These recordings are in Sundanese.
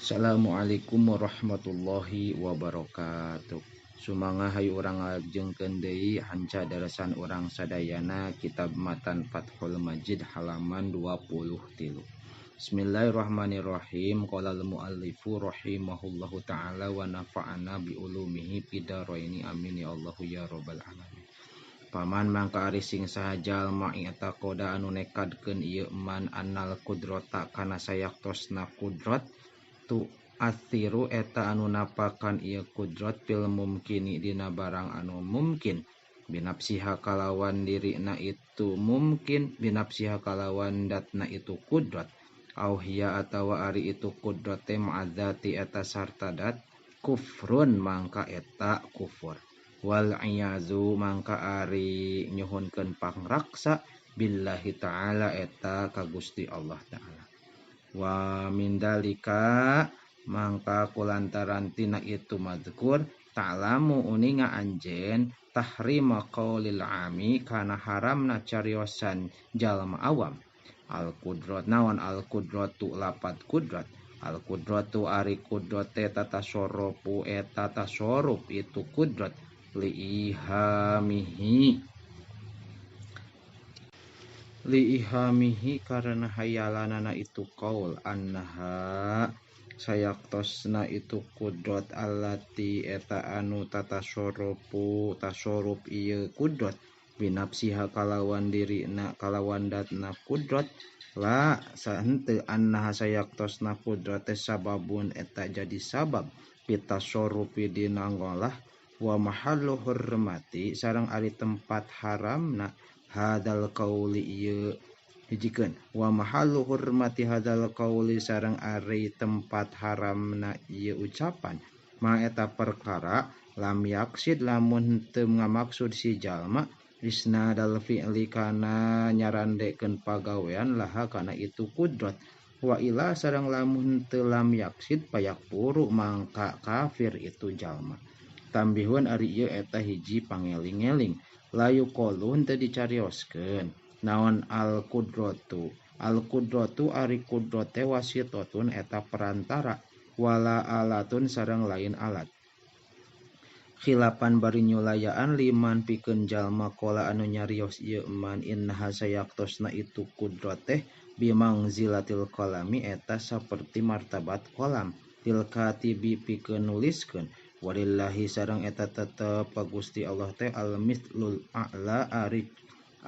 Assalamualaikum warahmatullahi wabarakatuh. Sumangga hayu urang ngalajengkeun deui hanca darasan urang sadayana kitab Matan Fathul Majid halaman 23. Bismillahirrahmanirrahim. Qala al-muallifu rahimahullahu taala wa nafa'ana bi ulumihi fid dharaini amin ya Allahu ya rabbal alamin. Paman mangka ari sing saha jalma i'taqada anu nekadkeun ieu man annal qudrata kana sayaktosna kudrat tu athiru eta anu napakan ieu kudrat fil mumkini dina barang anu mumkin binafsiha kalawan dirina itu mumkin binafsiha kalawan datna itu kudrat au hiya atawa ari itu kudrat teh ma'adzati eta sarta dat kufrun mangka eta kufur wal iyazu mangka ari nyuhunkeun pangraksa billahi ta'ala eta ka Gusti Allah ta'ala. Wa min dalika mangka kulantaran tina itu madhkur ta'lamu uninga anjen tahrima qaulil ami kana haramna cariosan jalma awam al kudrat naon al kudratu lapad kudrat al kudratu ari kudrat teh tatasarrufu eta tasarruf itu kudrat liihamihi liihamihi karena hayalanana itu qaul annaha sayaktosna itu kudrat allati eta anu tatasarrufu tasarruf ieu kudrat binafsiha kalawan dirina kalawan datna kudrat la sahenteu annaha sayaktosna kudrat teh sababun eta jadi sabab pitasarrufi dina ngolah wa mahallu hurmati sareng ari tempat haramna hadal qauli ieu hijikeun wa mahallu hurmati hadal qauli sareng ari tempat haramna ieu ucapan ma eta perkara lam yaksid lamun teu ngamaksud si jalma isnadal fi'li kana nyarandekeun pagawean laha kana itu kudrat wa ila sareng lamun teu lam yaksid payakfuru mangka kafir itu jalma. Tambihun ari ieu eta hiji pangeling-eling layu qolun teu dicarioskeun naon al qudratu al qudratu ari kudrat teh wasitatun eta perantara wala alatun sareng lain alat khilapan bari nyulayaan liman pikeun jalma qala anu nyarios ieu man innaha sayaktosna itu kudrat teh bimangzilatil qalami eta saperti martabat qalam til katibi pikeun nuliskeun walillahi sareng eta tetep ka Gusti Allah teh al mithlul a'la ari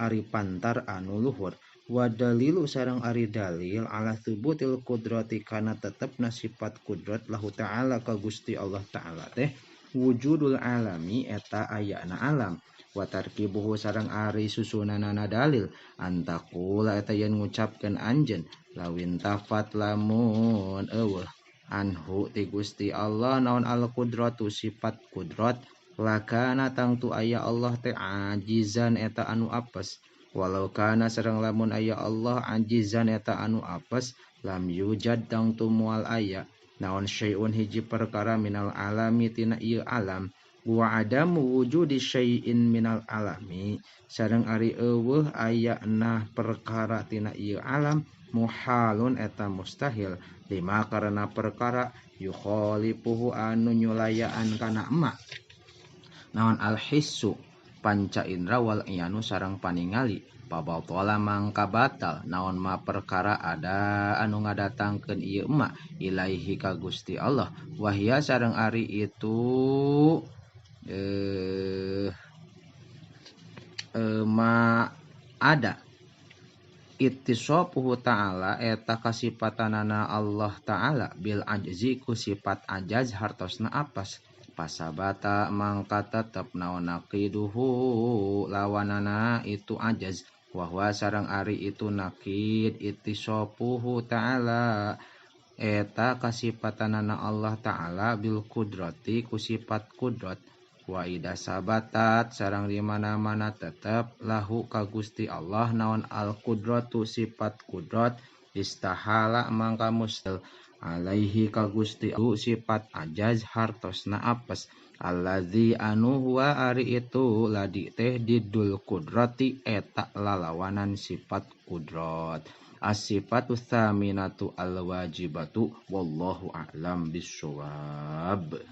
ari pantar anu luhur wa dalilu sareng ari dalil ala thubutil qudrati kana tetepna sifat kudrat lahu ta'ala ka Gusti Allah ta'ala teh wujudul alami eta ayana alam wa tarkibuhu sareng ari susunanana dalil antakula eta yen ngucapkeun anjeun lawin tafat lamun eueuh anhu ti Gusti Allah naon al qudratu sifat kudrat lakana tangtu aya Allah teh ajizan eta anu apes walau kana sareng lamun aya Allah ajizan eta anu apes lam yujad tangtu moal aya naon syai'un hiji perkara minal alami tina ieu alam wa adamu wujudi syai'in minal alami sareng ari eueuh ayana perkara tina ieu alam muhalun eta mustahil lima karena perkara yukhalifuhu anu nyulayaan kana emak naon alhissu panca indra wal iyanu sareng paningali pabatala mangka batal naon ma perkara ada anu ngadatangkeun ieu emak ilaihi ka Gusti Allah wahia sareng ari itu ma ada ittisafuhu ta'ala eta kasipatanana Allah ta'ala bil ajzi ku sifat ajaz hartosna apes pasabata mangka tetep naon naqiduhu lawanana itu ajaz wahwa sareng ari itu naqid ittisafuhu ta'ala eta kasipatanana Allah ta'ala bil kudrati ku sifat kudrat wa ida sabatat sareng di mana-mana tetep lahu ka Gusti Allah naon al kudratu sifat kudrat istahala mangka mustahil alaihi ka Gusti sifat ajaz hartosna apes allazi anu huwa ari itu ladi teh didul kudrati eta lalawanan sifat kudrat. As-sifatu tsaminatu al-wajibatu wallahu a'lam bissawab.